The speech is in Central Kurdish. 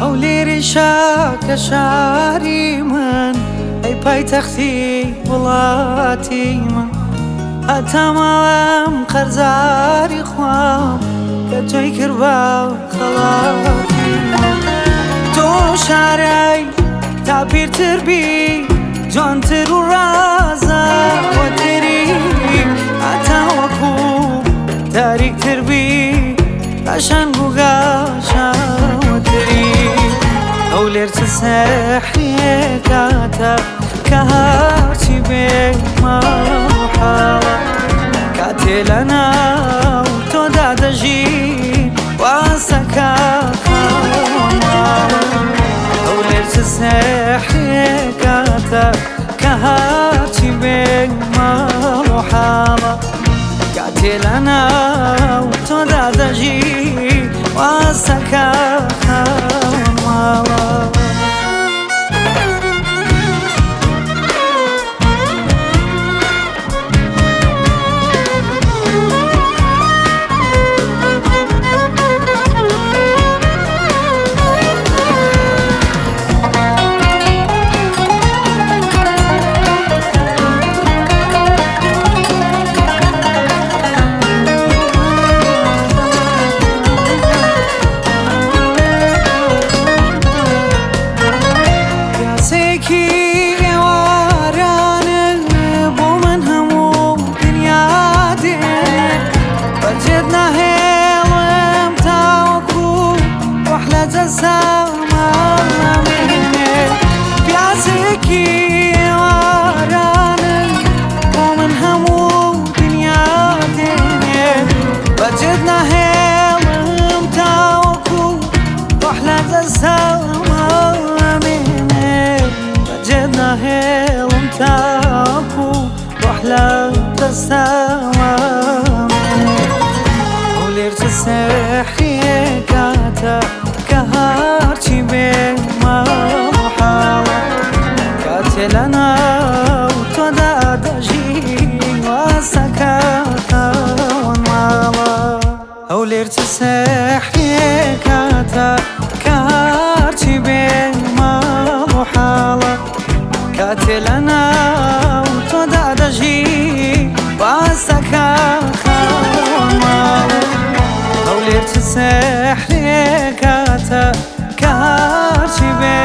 هەولێری شاکە شاری من، ئەی پایتەختی وڵاتی من، هەتا ماوەم قەرزاری خوام کە تۆی کرد بە خەڵاتی من. تۆ شارای تا پیرتر بی، جوانتر و ڕازاوەتری، هەتا وەکو تاریکتر بی، قەشەنگ و گاشاوەتری. هەولێر چ سەحرێکاتە کە هەرچی بێ ماڵ و حاڵە، کاتێ لە ناو تۆدا دەژی واسەکە خاوەن ماڵە. هەولێر چ سەحرێکاتە کە هەرچی بێ ماڵ و حاڵە، کاتێ لە ناو تۆدا دەژی واسەکە خاوەن ماڵە. پیاسەیەکی ئێوارانە بۆ من هەموو دنیا دێنێ، بەجێت ناهێڵم تاوەکو ڕۆح لە جەسەما نامێنێ. پیاسەیەکی ئێوارانە بۆ من هەموو دنیا دێنێ، بەجێت ناهێڵم تاوەکو ڕۆح لە جەسەما نامێنێ، بەجێت ناهێڵم تاوەکو ڕۆح لە دەستەما نامێنێ. هەولێر چ سەحرێکاتە کە هەرچی بێ ماڵ و حاڵە، کاتێ لە ناو تۆدا دەژی واسەکە خاوەن ماڵە. هەولێر چ سەحرێکاتە کە هەرچی بێ ماڵ و حاڵە، کاتێ لە ناو تۆدا دەژی واسەکە خاوەن ماڵە. هەولێر چ سەحرێکاتە کە هەرچی بێ